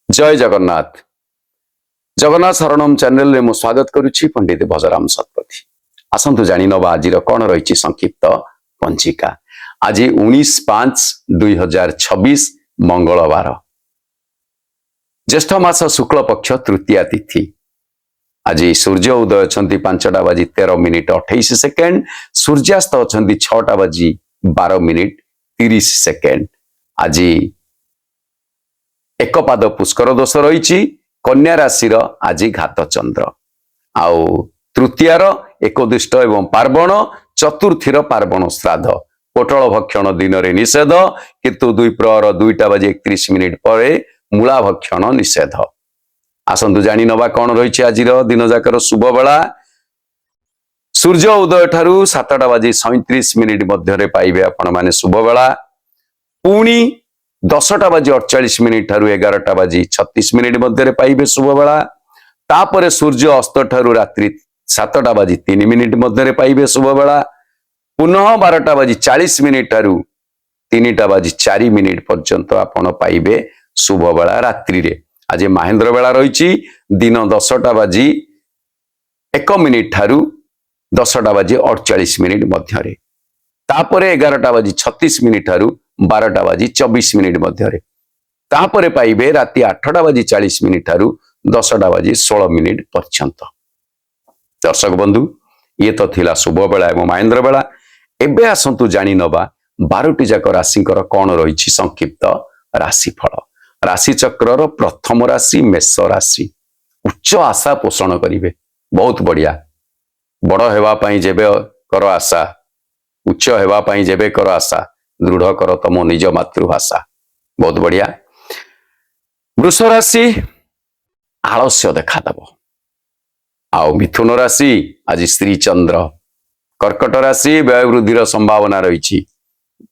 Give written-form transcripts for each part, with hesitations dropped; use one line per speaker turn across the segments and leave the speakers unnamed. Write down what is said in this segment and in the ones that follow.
ଜୟ ଜଗନ୍ନାଥ। ଜଗନ୍ନାଥ ଶରଣମ ଚ୍ୟାନେଲରେ ମୁଁ ସ୍ୱାଗତ କରୁଛି ପଣ୍ଡିତ ଭଜରାମ ଶତପଥୀ। ଆସନ୍ତୁ ଜାଣିନବା ଆଜିର କଣ ରହିଛି ସଂକ୍ଷିପ୍ତ ପଞ୍ଜିକା। ଆଜି 19/5/2026, ମଙ୍ଗଳବାର, ଜ୍ୟେଷ୍ଠ ମାସ ଶୁକ୍ଳ ପକ୍ଷ ତୃତୀୟା ତିଥି। ଆଜି ସୂର୍ଯ୍ୟ ଉଦୟ ଅଛନ୍ତି 5ଟା ବାଜି 13 ମିନିଟ 28 ସେକେଣ୍ଡ, ସୂର୍ଯ୍ୟାସ୍ତ ଅଛନ୍ତି 6ଟା ବାଜି 12 ମିନିଟ 30 ସେକେଣ୍ଡ। ଆଜି ଏକପାଦ ପୁଷ୍କର ଦୋଷ ରହିଛି। କନ୍ୟା ରାଶିର ଆଜି ଘାତ ଚନ୍ଦ୍ର। ଆଉ ତୃତୀୟାର ଏକୋଦିଷ୍ଟ ଏବଂ ପାର୍ବଣ, ଚତୁର୍ଥୀର ପାର୍ବଣ ଶ୍ରାଦ୍ଧ। ପୋଟଳ ଭକ୍ଷଣ ଦିନରେ ନିଷେଧ, କିନ୍ତୁ ଦୁଇ ପ୍ରହର 2ଟା ବାଜି 31 ମିନିଟ ପରେ ମୂଳା ଭକ୍ଷଣ ନିଷେଧ। ଆସନ୍ତୁ ଜାଣି ନବା କଣ ରହିଛି ଆଜିର ଦିନ ଯାକର ଶୁଭ ବେଳା। ସୂର୍ଯ୍ୟ ଉଦୟ ଠାରୁ 7ଟା ବାଜି 37 ମିନିଟ ମଧ୍ୟରେ ପାଇବେ ଆପଣମାନେ ଶୁଭ ବେଳା। ପୁଣି 10ଟା ବାଜି 48 ମିନିଟ ଠାରୁ 11ଟା ବାଜି 36 ମିନିଟ ମଧ୍ୟରେ ପାଇବେ ଶୁଭ ବେଳା। ତାପରେ ସୂର୍ଯ୍ୟ ଅସ୍ତ ଠାରୁ ରାତ୍ରି 7ଟା ବାଜି 3 ମିନିଟ ମଧ୍ୟରେ ପାଇବେ ଶୁଭ ବେଳା। ପୁନଃ 12ଟା ବାଜି 40 ମିନିଟ ଠାରୁ 3ଟା ବାଜି 4 ମିନିଟ ପର୍ଯ୍ୟନ୍ତ ଆପଣ ପାଇବେ ଶୁଭ ବେଳା ରାତ୍ରିରେ। ଆଜି ମାହେନ୍ଦ୍ର ବେଳା ରହିଛି ଦିନ 10ଟା ବାଜି 1 ମିନିଟ ଠାରୁ 10ଟା ବାଜି 48 ମିନିଟ ମଧ୍ୟରେ। ତାପରେ 11ଟା ବାଜି 36 ମିନିଟ ଠାରୁ 12ଟା ବାଜି 24 ମିନିଟ ମଧ୍ୟରେ। ତାପରେ ପାଇବେ ରାତି 8ଟା ବାଜି 40 ମିନିଟ ଠାରୁ 10ଟା ବାଜି 16 ମିନିଟ ପର୍ଯ୍ୟନ୍ତ। ଦର୍ଶକ ବନ୍ଧୁ, ଇଏ ତ ଥିଲା ଶୁଭ ବେଳା ଏବଂ ମାହେନ୍ଦ୍ର ବେଳା। ଏବେ ଆସନ୍ତୁ ଜାଣି ନବା 12ଟି ଯାକ ରାଶିଙ୍କର କଣ ରହିଛି ସଂକ୍ଷିପ୍ତ ରାଶିଫଳ। ରାଶି ଚକ୍ରର ପ୍ରଥମ ରାଶି ମେଷ ରାଶି। ଉଚ୍ଚ ଆଶା ପୋଷଣ କରିବେ। ବହୁତ ବଢିଆ। ବଡ ହେବା ପାଇଁ ଯେବେ କର ଆଶା, ଉଚ୍ଚ ହେବା ପାଇଁ ଯେବେ କର ଆଶା, ଦୃଢ କର ତମ ନିଜ ମାତୃଭାଷା। ବହୁତ ବଢିଆ। ବୃଷ ରାଶି, ଆଳସ୍ୟ ଦେଖାଦବ। ଆଉ ମିଥୁନ ରାଶି, ଆଜି ସ୍ତ୍ରୀ ଚନ୍ଦ୍ର। କର୍କଟ ରାଶି, ବ୍ୟୟ ବୃଦ୍ଧିର ସମ୍ଭାବନା ରହିଛି।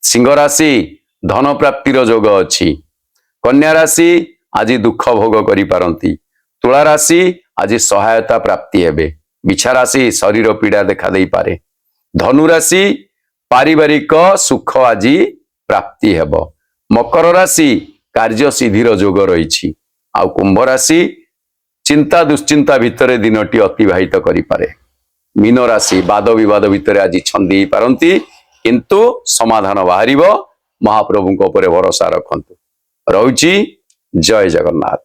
ସିଂହ ରାଶି, ଧନ ପ୍ରାପ୍ତିର ଯୋଗ ଅଛି। କନ୍ୟା ରାଶି, ଆଜି ଦୁଃଖ ଭୋଗ କରିପାରନ୍ତି। ତୁଳା ରାଶି, ଆଜି ସହାୟତା ପ୍ରାପ୍ତି ହେବେ। ବିଛା ରାଶି, ଶରୀର ପୀଡା ଦେଖା ଦେଇପାରେ। ଧନୁ ରାଶି, ପାରିବାରିକ ସୁଖ ଆଜି ପ୍ରାପ୍ତି ହେବ। ମକର ରାଶି, କାର୍ଯ୍ୟ ସିଦ୍ଧିର ଯୋଗ ରହିଛି। ଆଉ କୁମ୍ଭ ରାଶି, ଚିନ୍ତା ଦୁଶ୍ଚିନ୍ତା ଭିତରେ ଦିନଟି ଅତିବାହିତ କରିପାରେ। ମୀନ ରାଶି, ବାଦ ବିବାଦ ଭିତରେ ଆଜି ଛନ୍ଦି ହେଇପାରନ୍ତି, କିନ୍ତୁ ସମାଧାନ ବାହାରିବ। ମହାପ୍ରଭୁଙ୍କ ଉପରେ ଭରସା ରଖନ୍ତୁ। ରହୁଛି, ଜୟ ଜଗନ୍ନାଥ।